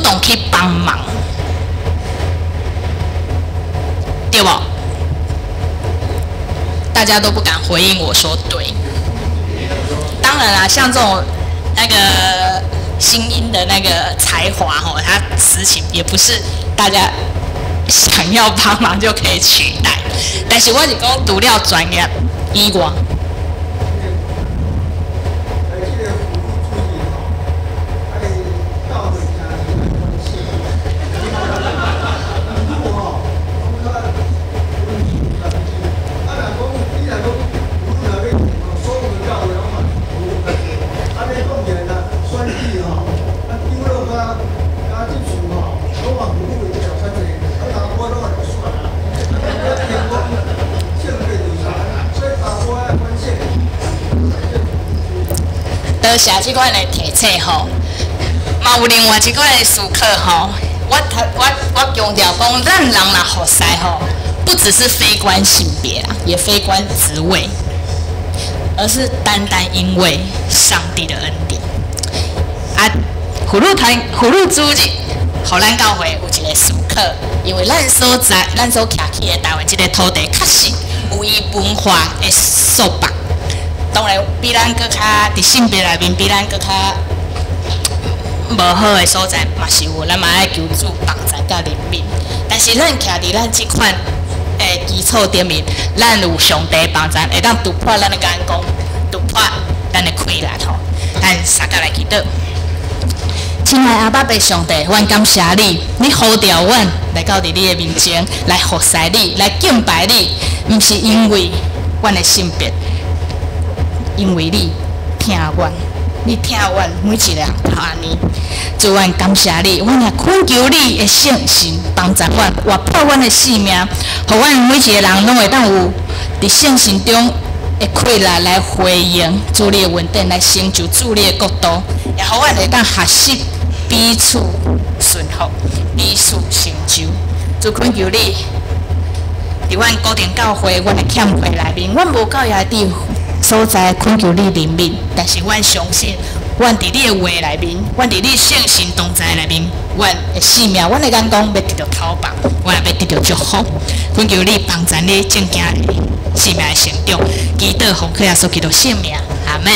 動去幫忙，對無？大家都不敢回應我說對。當然啦，像這種那個新音的那個才華吼，他事情也不是大家想要幫忙就可以取代。但是我是講除了專業以外。多謝這款的提醒吼，嘛有另外一款的思考吼。我強調講，咱人若服侍吼，不只是非關性別啦，也非關職位，而是單單因為上帝的恩典。啊，婦女主日，予咱教會有一個思考，因為咱所在、咱所徛起的台灣這個土地，確實有伊文化的束縛。當然，比咱閣較佇性別內面，比咱閣較無好的所在嘛是有，咱嘛愛求主幫助佮憐憫。但是咱徛佇咱這款的基礎頂面，咱有上帝幫助，會當突破咱的眼光，突破咱的困難吼。咱相共來祈禱。親愛阿爸父上帝，阮感謝你，你呼召阮來到佇你的面前來服侍你，來敬拜你，毋是因為阮的性別。因為你疼阮，你疼阮每一個人按呢，主，阮感謝你，阮也懇求你的聖神幫助阮，活潑阮的生命，予阮每一個人攏會當有佇聖神中的氣力來回應主你的恩典，來成就主你的國度，也予阮會當學習彼此順服，彼此成就。主，懇求你，佇阮固定教會，阮的欠缺內面，阮無夠也佇所在懇求你憐憫，但是阮相信，阮佇你的話內面，阮佇你聖神同在內面，阮的生命，阮的眼光欲得著頭綁，阮也欲得著祝福。懇求你幫助你正囝的生命的成長，祈禱奉耶穌基督聖名，阿門。